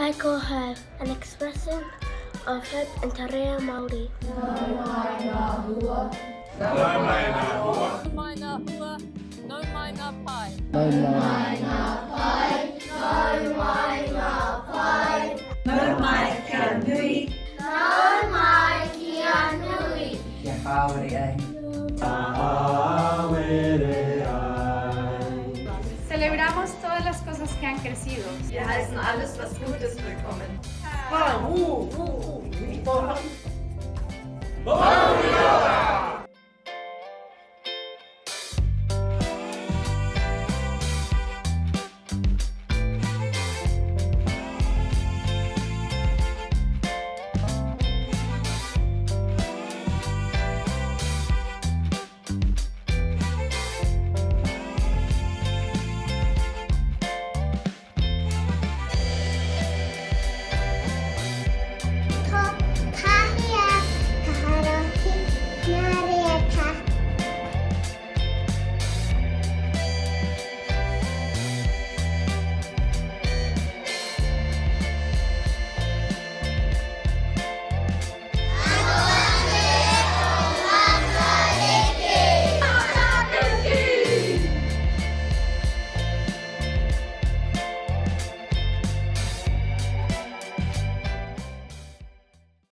Kaikohau, an expression of hope in te reo Māori. Nau mai ngā hua. Nau mai ngā hua. Nau mai ngā hua, nau mai ngā pai. Nau mai ngā pai, nau mai ngā pai. Nau mai kia nui. Nau mai kia nui. Kia hāwere ai. Kia hāwere ai. Celebramos todas las cosas que han crecido. Wir heißen alles, was gut ist, willkommen. Mauri ora!